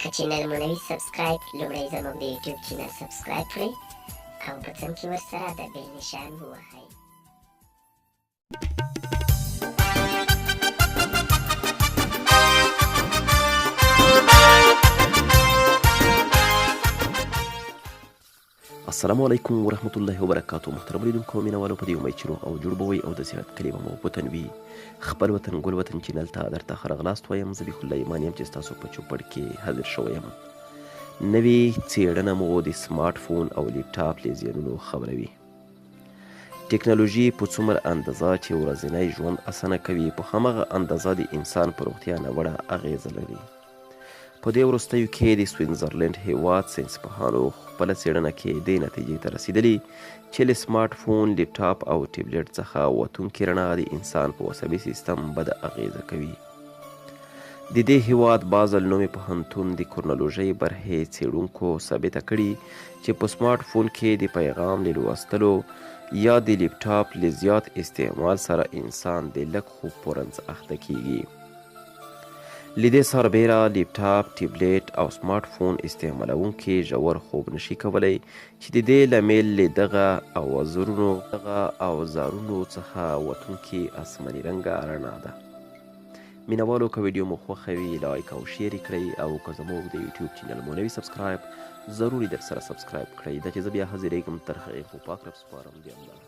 که چینل مو نه وي سبسکرایب، لومړی زموږ د یوټیوب چینل سبسکرایب کړئ او په څنګ کې ورسره د بیل نشان ووهئ. السلام علیکم ورحمت الله وبرکاتو. محترم لیدونکو، مینهوالو، په دې امید چې روغ او جوړ به وئ او د صحت کلي به مو په تن وي. خپل وطن ګل وطن چینل ته درته ښه راغلاست وایم. زه بیخ الله ایمان یم چې ستاسو په چوپړ کې حاضر شوی یم. نوې څېړنه مو د سمارټ فون او لیپټاپ له زیانونو خبروي. ټکنالوژي په څومره اندازه چې ورځنی ژوند اسانه کوي، په هماغه اندازه د انسان په روغتیا ناوړه اغېزه لري. په دې وروستیو کې د سویټزرلینډ هېواد ساینسپوهانو خپله څېړنه کې دې نتیجې ته رسېدلي چې له سمارټ فون، لیپټاپ او ټیبلیټ څخه وتونکې رڼا د انسان په عصبي سیستم بده اغېزه کوي. د دې هېواد بازل نومې پوهنتون د کرنولوژۍ برخې څېړونکو ثابته کړې چې په سمارټ فون کې د پیغام له لوستلو یا د لیپټاپ له زیات استعمال سره انسان د لږ خوب په رنځ اخته کیږي. له دې سربېره لیپټاپ، ټیبلیټ او سمارټ فون استعمالوونکي ژور خوب نشي کولی چې د دې لامل له دغه اوزارونو څخه وتونکې آسماني رنګه رڼا ده. مینهوالو، که ویډیو مو خوښه وي لایک او شیر یې کړئ او که زموږ د یوټیوب چینل مو نه وي سبسکرایب، ضرور یې درسره سبسکرایب کړئ. دا چې زه بیا حاضرېږم، تر هغې خو پاک رب سپارم. د الله.